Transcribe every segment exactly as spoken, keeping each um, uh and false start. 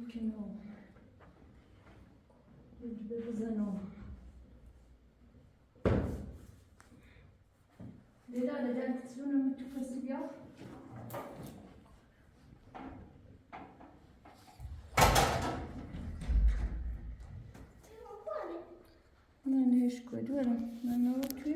کنار. یه جوری بزنم. لیلا، لیلا، کیتونم تو کسی بیا. نه، نه، هیچ کاری دارم. من نه توی؟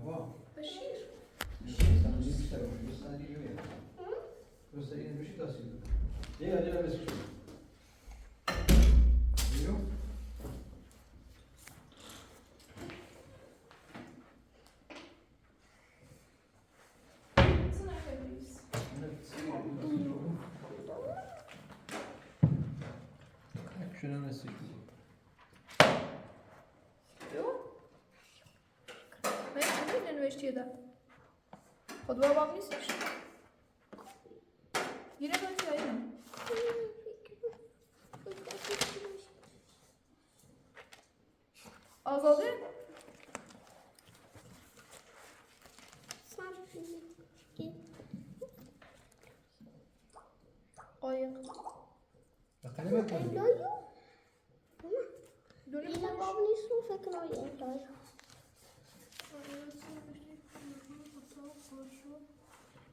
بابا. بشیر. بشیر، سن بشیر، سن بشیر، سن بشیر. هی؟ بشیر، سن بشیر، سن بشیر. بیا، بیا، بیا، بیا. Şuna nasıl? Yok. من چی می‌دونم نوشته‌یه ده؟ خود بابام نیستش. یئنه دانیش، یئنه. آزادی؟ سن قاییق. باخ، نه دئمک؟ دونوم. یئنه باب نیست، فکر کنم یئنه دونوم.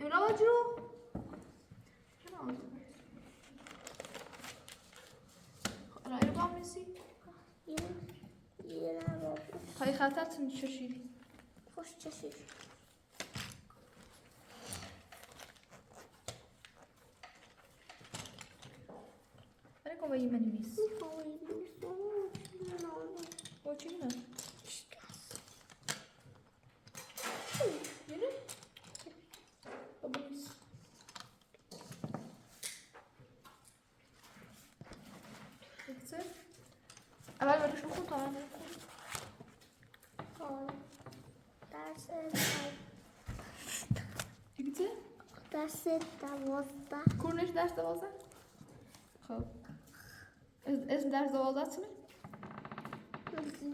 امرا باجی او. چرا آلدین؟ آرا، امرا باب نیست. یئنه، یئنه باب نیست. حقیقتاً چون چشیر. خوش چشیر. هره کومایی منی میز. او چی نه؟ یئنه؟ بابا میز. دیگه؟ اول برایش بوخون، تا من برایش بوخون. خب. درس دیگه؟ درس دوازده. کورنش درس دوازده؟ خب. اس-، اسم درس دوازده چیه؟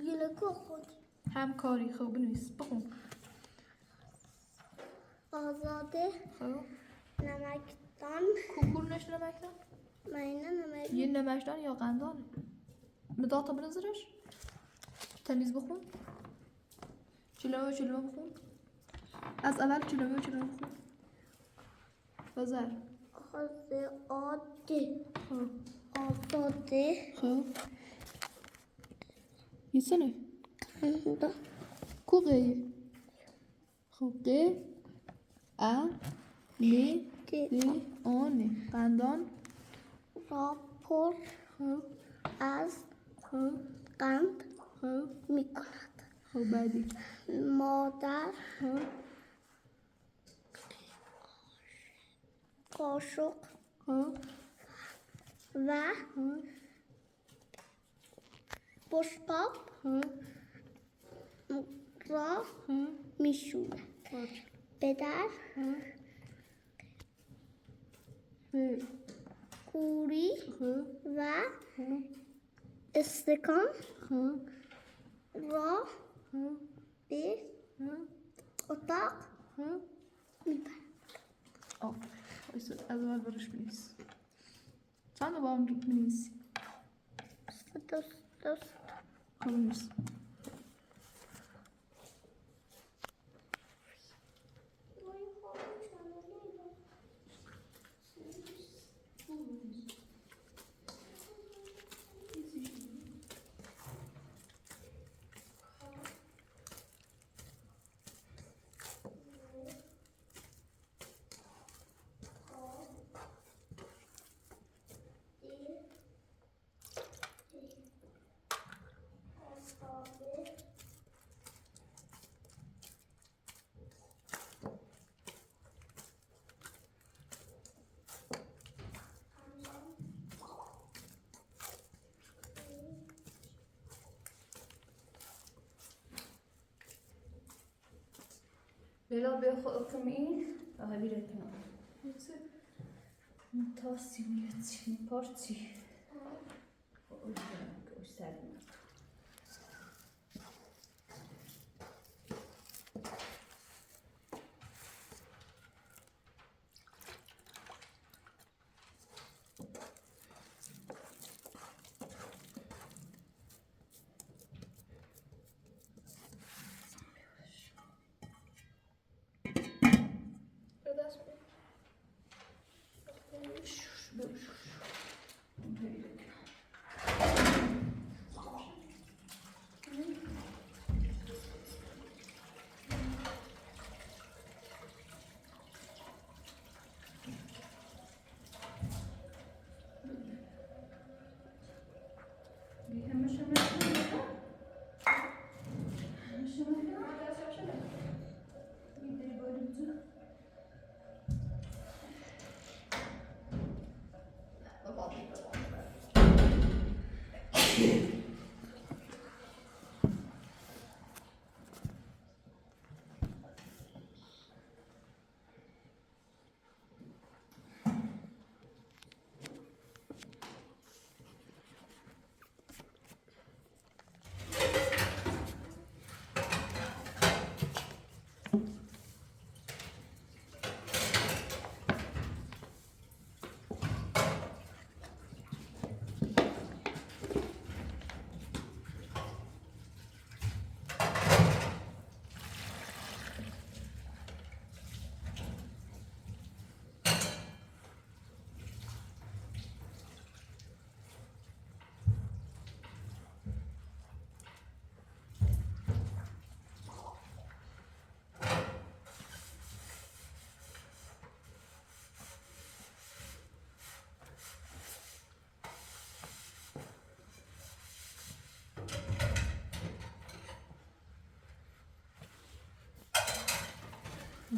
یئنه کوکو. همکاری، خب، بنویس، بخون. آزادی. خب. نمکدان. کو-، کورنش نمکدان؟ معنی نمک. یه نمکدان یا قندان؟ مداد تا بنظرش؟ تمیز بخون. کلمه به کلمه بخون. از اول کلمه به کلمه بخون. بزر. آزادی. خب. آزادی. خب. یئسنه. دا. کو قی. خب، ق، ا، ن، ت. ت، آ، ن. قندان. راپورت. خب. از. خب. قند. خب. می‌کند. خب، بعدی. مادر. خب. قاشق. خب. و. خب. بشقاب. خب. را. خب. می‌شوید. خب. پدر. خب. هی. قوری هی. و هی. استکان هی. را هی. بیر هی. اوتاق هی. آفرین. ایسه، از اول ووروش بیلیرسین. سن ده بابام گیتمه‌لیسن. دوست، دوست. قویموسون. بئله بیر خو-، اوکوم ایل، داها بیر اوکوم. متاسیمیت، مپارچی. او، او، او، او، سردیم.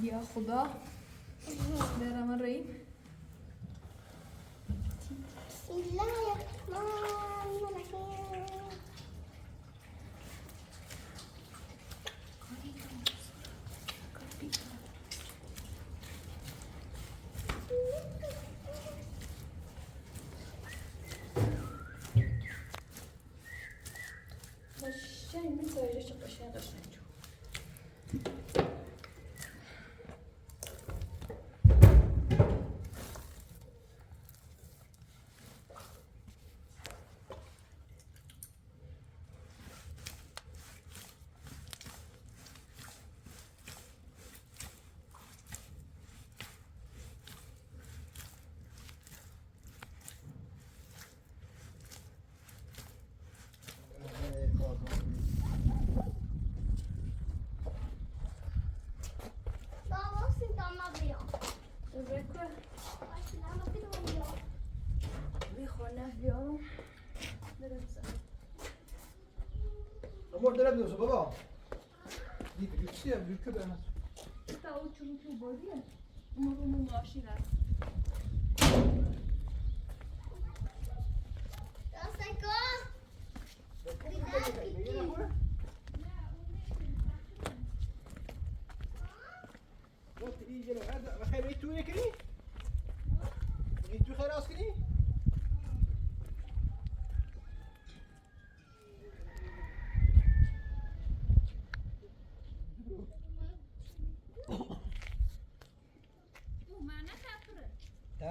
یا خدا. بسم الله الرحمن الرحیم. بسم الله الرحمن الرحیم. قشنگ می‌سازه، چه قشنگ، قشنگ. بابا، سیدانا بیام. بکن. باشلاما بیر اویون. بیر خونه بیام. برم سن. اما دره بیلیرسن، بابا. بیر، بیر، بیر، بیر کؤپک. حتی او چومو کی بویدو یا، اونون، اونون ماشینی.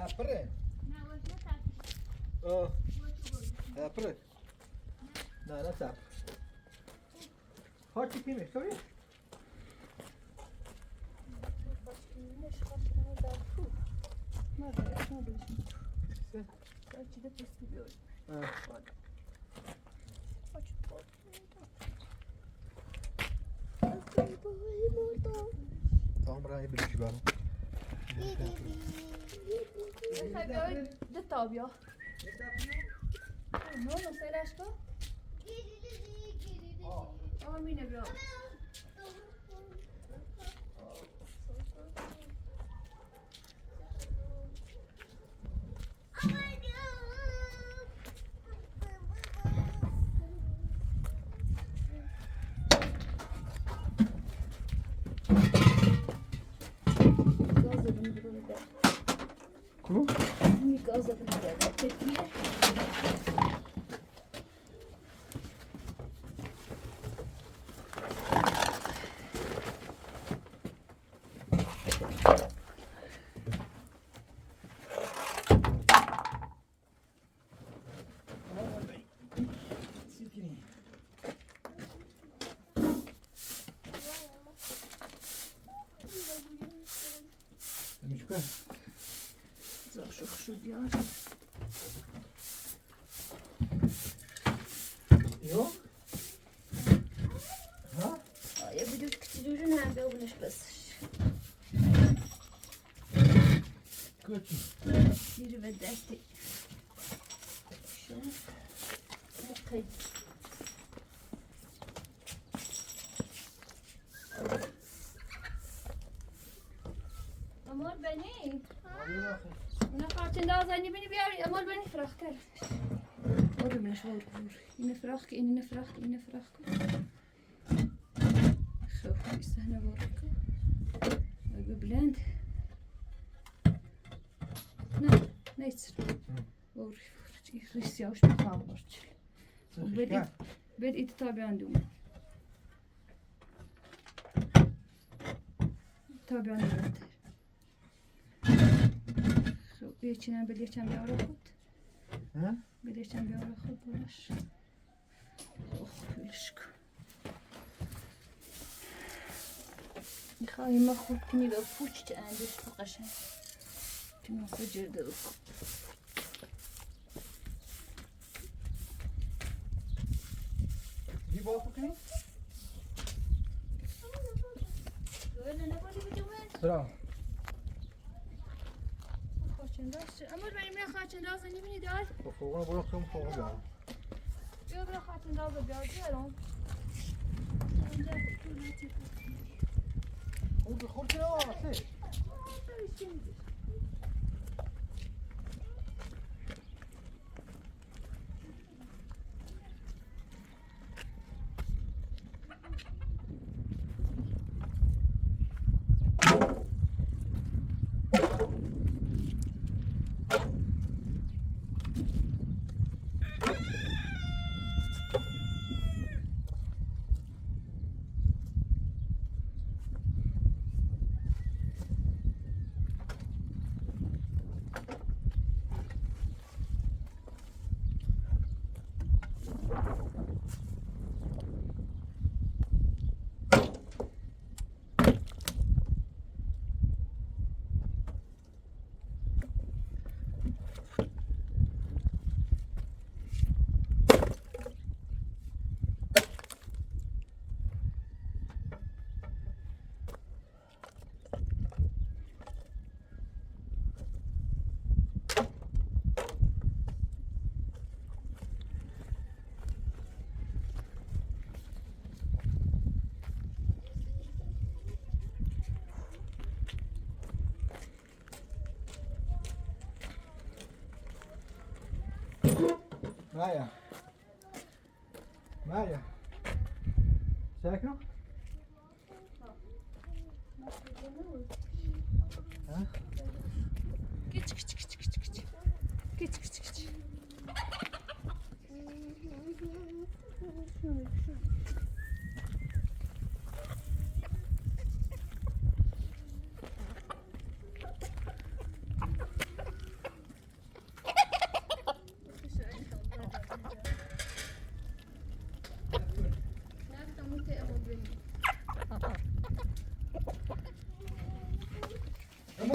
هپره. آه. هپره. نه، نه، تپ. هاچی کیمی؟ سوری؟ نه، نه، نه، نه. سن؟ سن ایچینده پوست بیلیرسن. هه. تامام، بورانی بیر ایشی وار. دو تا بیا. نه اولدو، سن اشکا؟ آمینه بیا. گاز وئرین بونو بیر ده. هی؟ بیر گاز وئرین بیر ده. چوخ شوخ شو دیار. یوخ. ها؟ آی، بیر دوز کیچیلیرین، هم ده اونو بس. گؤتور. بیری و دستی. شو. اوکی. امور بنی. اینا خاچین داغی زنی بینی بیار، امور بنی فراخ کر. او دا منه شو وور، وور. اینه فراخ کی، اینه فراخ کی، اینه فراخ کی. خب، بیر صحنه وار. آی، بو بلند. نه، نه ایچیر؟ هی. وور، وور. ریس یاووش باخام وور. چیخ، بیر گل. ایت-، بیر ایتی تابیان دوم. تابیان دوم. خب، بیر ایچینه بیر یکم یاغ خود. هه؟ بیر یکم یاغ خود، بوراش. اوه، پولوشک. می‌خوای ما خود کنی و پوچ اندیش تو قشنگ. تو ناسا جرده بکن. بیر باخ باخاییم. سلام. خاچین داغی، امور بنی، من خاچین داغی زنی بینی دار. باخ، اوغلو، بوراخ، چوخ سوغوق یا. یوخ، بوراخ، خاچین داغی دا بیرآز دئییل او. او بیر خورد نه وار، سن؟ مایا. مایا. ساکن اول. ها؟ کیچ، کیچ، کیچ، کیچ، کیچ. کیچ، کیچ، کیچ.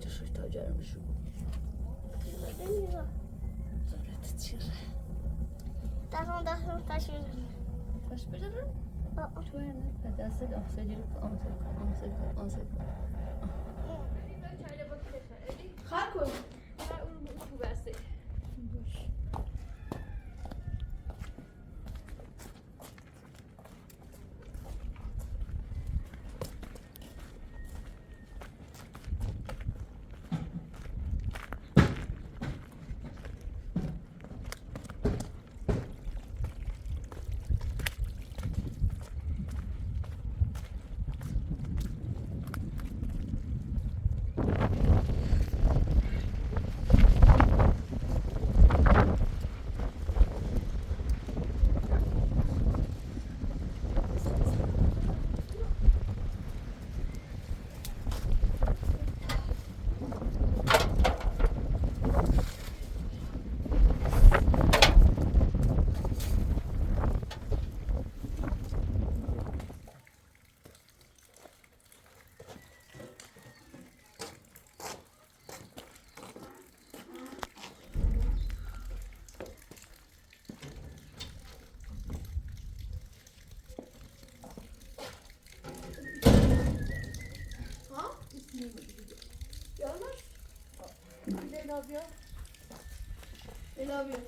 چه شوی تا گلمیشیک. زورت چیخیر. داغان، داغان، داش وئرین. داش وئرین؟ آآ. تو یعنی پدرسه ده آسا گیریب، آنسا، آنسا، آنسا. خاکو. ها؟ یانمیر. ائله آبی یوخ. ائله آبی یوخ.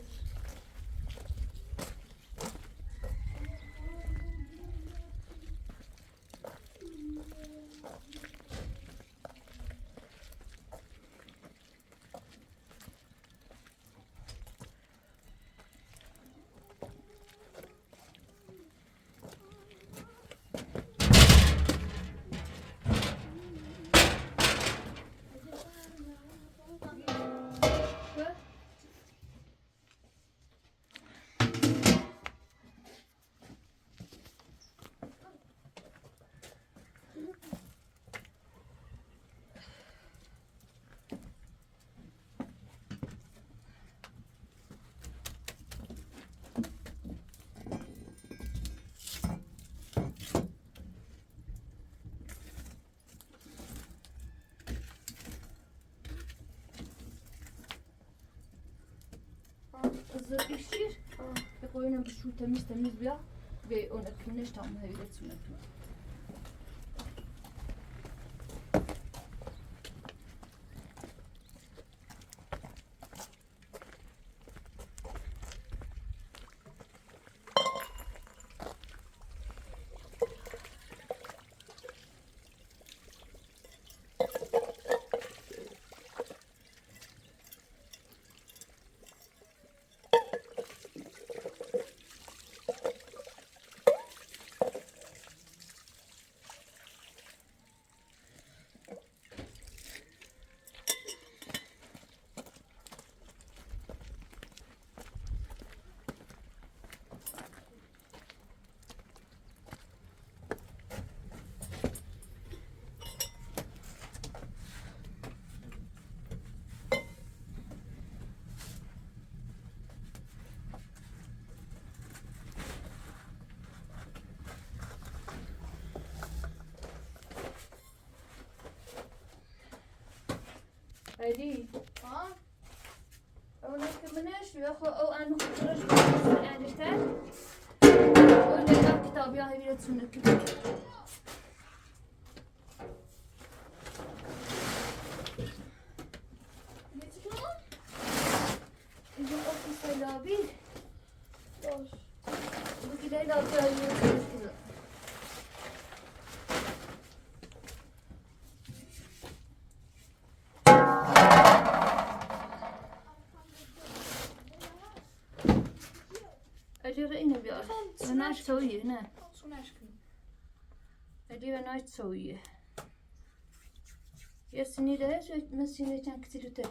زیر پیشیر. آه. بیر قوی اونو بیر شور تمیز تمیز بیا. و اونو کیمینش تمام هئویده چونو. علی. ها؟ او نه کیمینش؟ یوخ، او انو خودروش انگشتر. او نه کیتابی آهی بیره چونو کی. نئجه کی؟ اینجا او پیس لابی. باش. بو گیلک لابی آهی بیره چونو کی. اجازه اینه بیار. Efendim, سوناش سوناش. سویو، نه؟ سوناش. اجازه نایت سویو. یا سینی ده، سویت، من سینی چند کیچیلتر.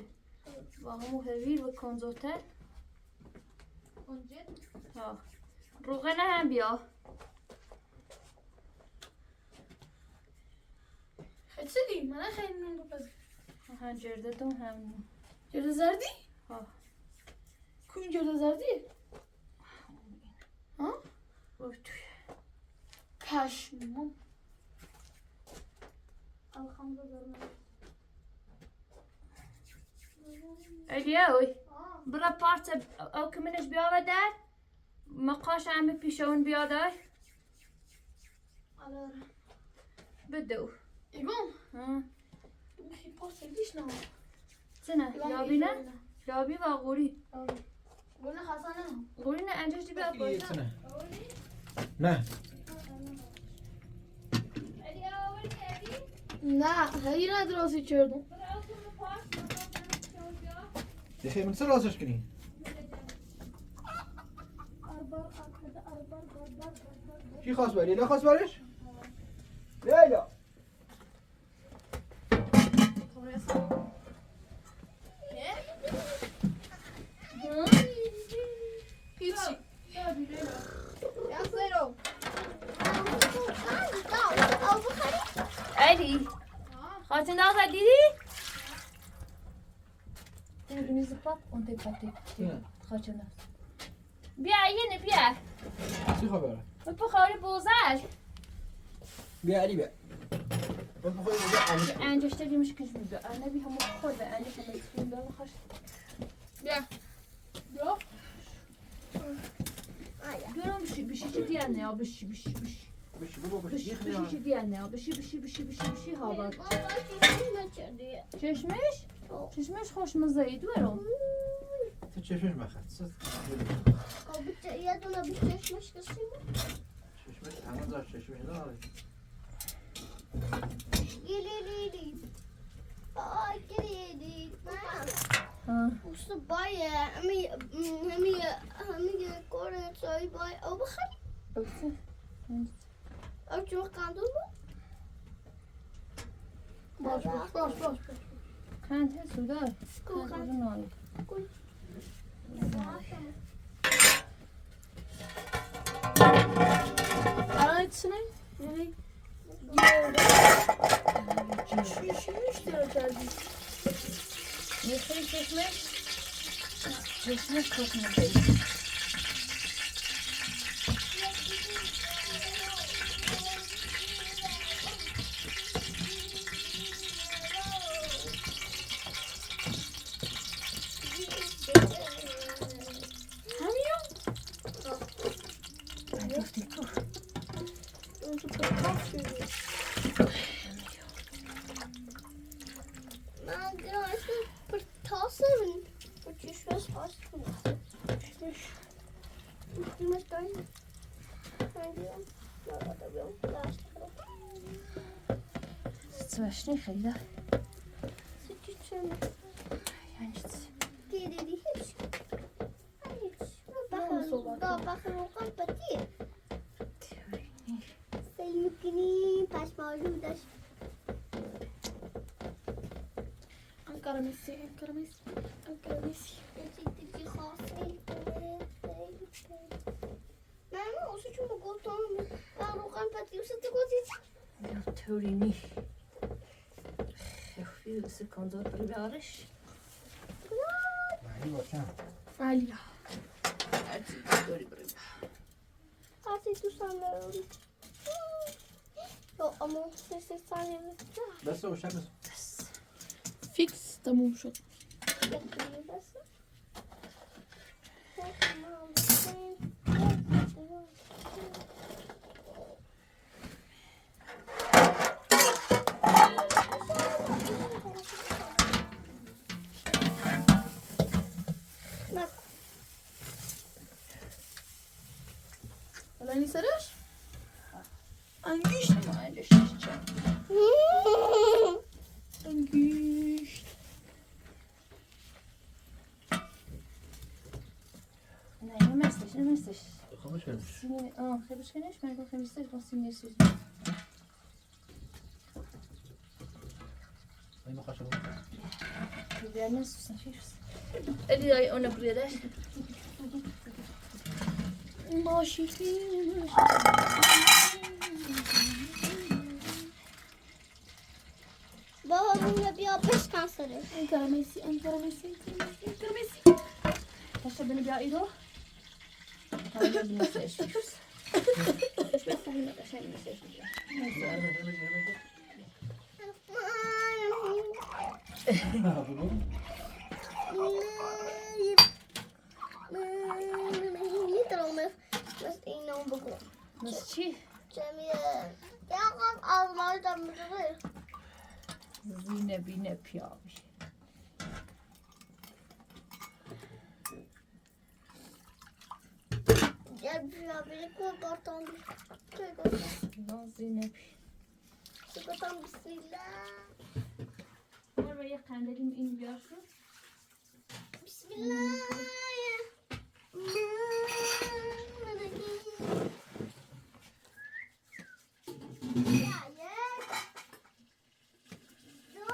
باخیم او هویر و کنجوتر. کنجوت؟ ها. روغنه هم بیا. خیلی دی، منه خیلی نون بپز. ها، گرده دون هم. گرده زردی؟ ها. کون گرده زردی؟ ها؟ اوی توی. پشمام. الحمدلله. الیه اوی. ها. بورا پارچا او کیمینش بیا و در. مقاش همه پیشون بیادای. آلارام. بدو. ایگون. ها. بو کی پارچا ایش نه؟ چنه؟ لابی نه؟ لابی و غوری. بو نه خاصانه؟ غوری نه انجاش دی بیا باشا. نه. نه، هر یئره درازی کردیم. یه خیلی من سر آزش کنی. کی خواست بری؟ لیلا خواست بریش؟ لیلا. هیچی. علی. خاچین داغا دیدی؟ بیر گونو زیپاپ، اوندا پاتیک. هه. خاچین داغا. بیا، یئنه بیا. چی خبره؟ بو بخاری بوزار. بیا، علی، بیا. بو بخاری بوزار، علی. انگشتر یئمیش کیشمیش بیا. انه بیر هاما بخور و علی هاما چیخین بیا بخار. بیا. یوخ. گؤرم بیر شئی، بیر شئی کی دئینده یا، بیر شئی، بیر شئی، بیر شئی. بیر شئی، بابا، بیر شئی، بیر شئی کی دئینده یا، بیر شئی، بیر شئی، بیر شئی، بیر شئی، بیر شئی، ها، باخ. بابا، کیشمیش نه‌دیر؟ کیشمیش؟ او. کیشمیش خوشوموزا ایدی، وئر او. تو کیشمیش باخاق، سیز. او، بیر ده، یا دا بیر کیشمیش قیسیم. کیشمیش، همین جور کیشمیش نه وار؟ لی‌لی‌لی‌لی. آی، گلی‌لی. ها. اوستو بای، همی، همی، همی، گورن چای بای. او، باخ. اوستو. او، چوخ قاندین می؟ باش، باش، باش، باش، باش. قند هست، او دا. قوی، قند قند. اوزون اولور. قوی. آرا ایچینه. یعنی، یئرده. شوشموش دئییل، گلدی. یئتیر کیشمیش. کیشمیش چوخ مهمدیر. گفتیم تو. اونجا پرتاس شده. من گرایشم پرتاسم. بو چشمش آچ. چشمش. چشمش داییم. من گرایشم. سواشنی خیلی. سکیچن. یعنی هیچ. دئدی، دئدی، هیچ. هیچ. نه، باخین، صحبت دا، باخین، او قاپاتی. سلمکنی، پشماجو داش. آنکارا مسی، آنکارا مسی، آنکارا مسی. تیکی، تیکی، خاصی. من اولسا کی، بو قوتون، من روغن پاتیوسا تیکوزی. یا تورینی. خفیف سکاندا بیر یاریش. معنی باشم. عالیه. هر چیز گؤرور بیر. هر چیز دوستان. یوخ، آمما سس، سس، سس. بس او شمس. بس. فیکس، تمام شد. بس. حالا نی سرش؟ انگشت، آمما انگشت. انگشت. نه، نه مستش، نه مستش. خاموش کردیش. سینی، آه، خیلی بشکنش، من گفتم مستش، گفتم سینی سوزدو. ای مخاطب. بیبرلر سوسون، شئی سوسون. الی دای اونا بورایا دا. ماشین. بابا، بونو بیر آز بشکن سره. آنکارا مسی، آنکارا مسی، آنکارا مسی، آنکارا مسی. پاشا، بونو بیر آییر او. تامام، بونو سئچمیشیز. ایشته خوبونو قشنگ سئچمیشیز. یئتیر اونو. بس اینه بوکو. ناسیل کی؟ جمیله. یا، آلمانی دا بوکو. زینه بینه پیاوی. گل بیر آز بئله قوی، بارتان بیر. قوی، قوی، قوی. نازینه بیر. قوی، بارتان، بسم‌الله. وار و یه قندیلیم این بیارسین. بسم‌الله. یا، یا. دو.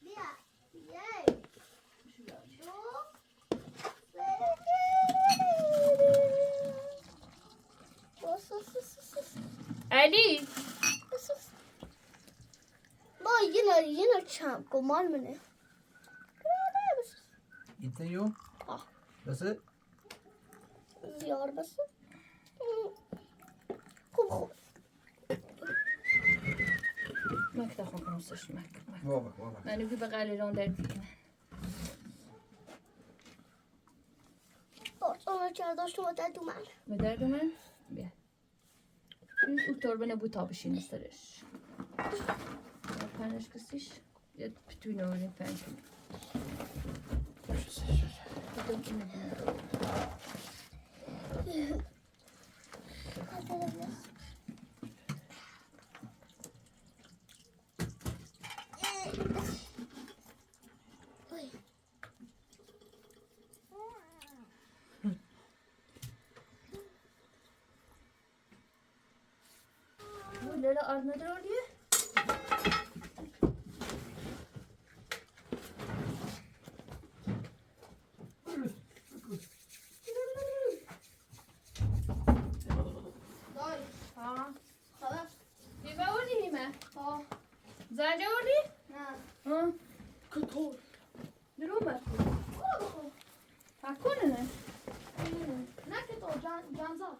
بیا. یی. دو. سه. بس، بس، بس، بس، بس. علی. بس، بس. با، یئنه، یئنه چم، قمار منه. ایتن یوخ. آه. بس. زیار بسه. خوب، خوب. مک ده خوب، اونو سئچ، مک، مک. وابا، وابا. منی بیر بغل ایران دردی. بارتان، اونو کرداشتم، او دردی من. به درد من؟ بیا. این او توربانه بو تاپیشین ایسته‌ییر. پنج کسیش. یا بوتون اورین پنج. بو لالا آرنادیر اورایا. دای. ها. خلاص. بیمه ووردو یئمه؟ ها. زنجه ووردو؟ نه. ها. کتور. درومه. اوه. فکر کنه نه. نه که تو جان، جانزا.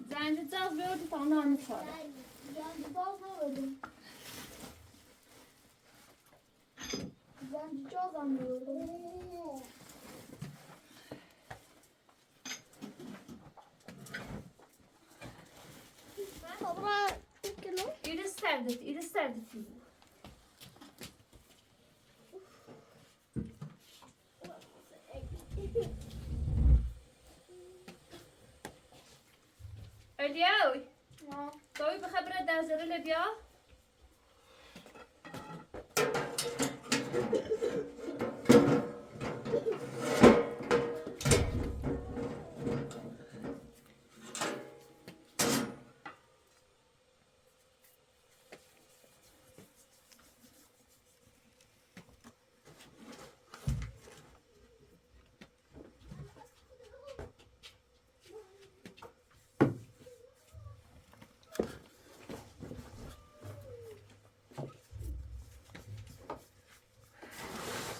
زنجیرجاز ووردو، تامام نامی چاغیردی. زنجیرجاز نه ووردو؟ زنجیرجاز هم ووردو. سردت، ایری سردت. الیاو. ها. داوی بخبره دزره لبیا.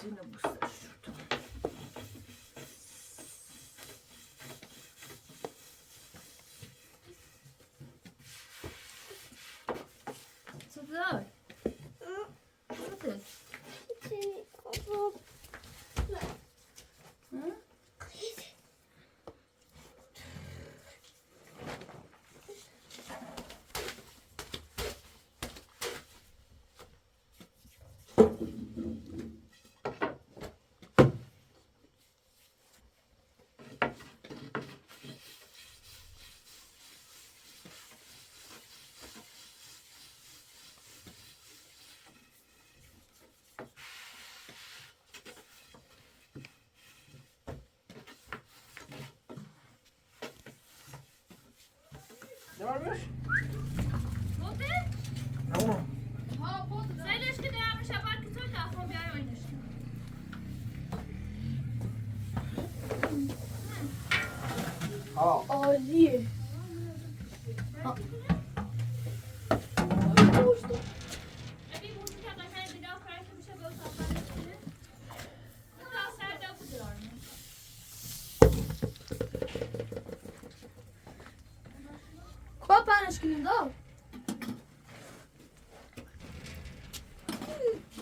سینه بوسته شورتو. چوتلار. چوتو. هی؟ نه وارمیش؟ بودو؟ نه وار؟ ها، بودو. سن ائشیگی دایانمیش، آپار کی، چوخ آخیر بیر آی اویناشین. ها. عالی. ها. ابی، بو چوخ قشنگ، بیر داها کار ائتمیشه، بئله ساخلار ائشیگی. کوپارمیش گونونده او.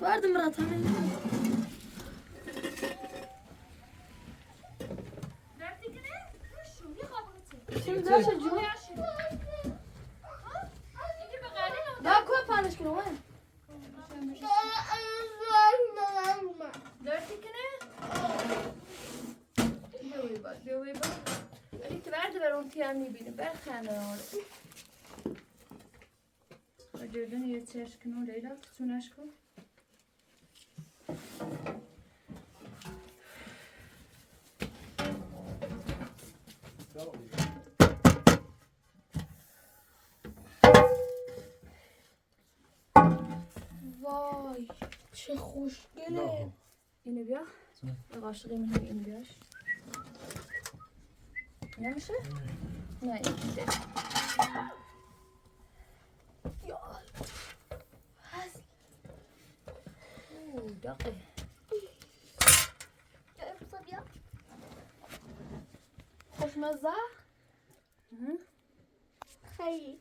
وردیم مراد، همین. شیمدی ناسیل جون؟ یا کوپارمیش گونونده او. دؤرد ایکی نه؟ بیر وور باخ، بیر وور باخ. علی، وئر ده وئر اونو تیرنی بیلیم. بر خنده اولور. گؤردون، یئتیشکین او، ائله کوچون عشقی. وای، چه خوشگله. نه. اینی بیا. سن. یاواشلیق، اینی، اینی بیا. نمشه؟ نه، اینی ده. یا. هست. اوو، داغی. گؤر بو بیا. خوشمزه؟ هی. خیلی.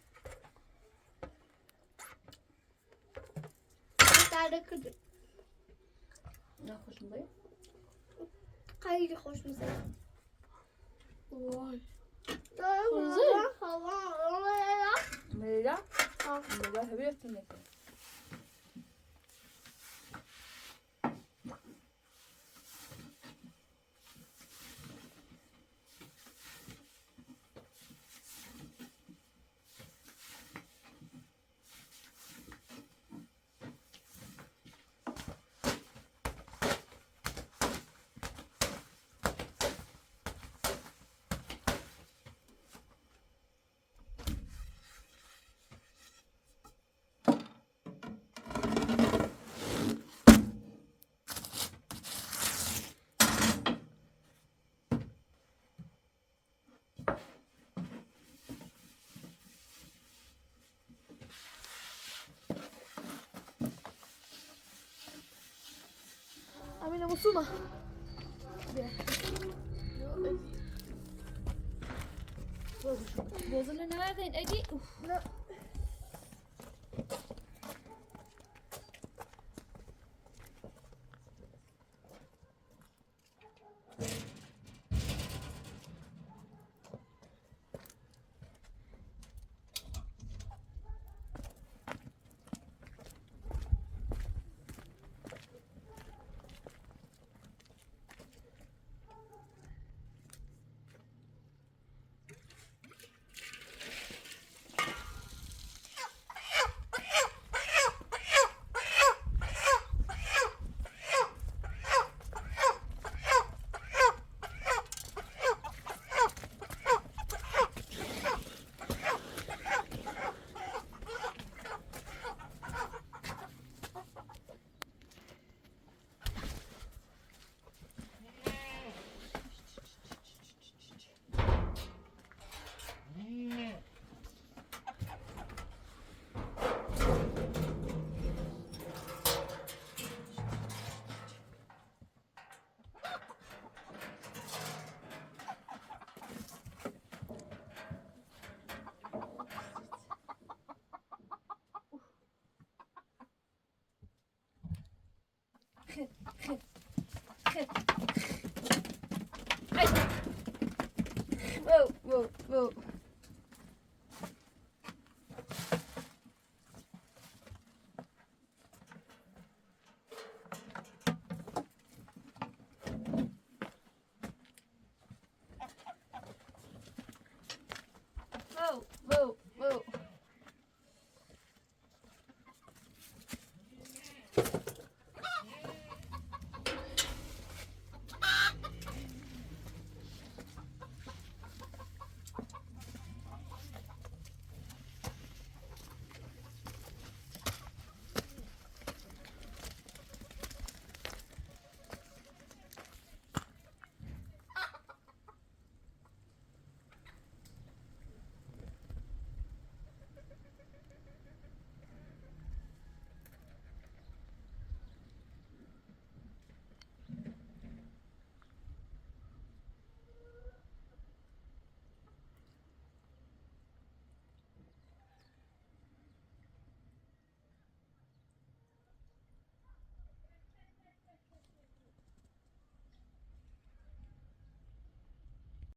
بیر دنه کیردیم. نه خوشونداییم؟ خیلی خوشمزه. وای. قیرمیزی؟ بئله؟ ها. بئله، هبه یاتدیم یاتا. امینه، بوسوما. گؤزونو نه‌دن؟ ادی، اوف. خ، خ، خ. آی. وو، وو، وو.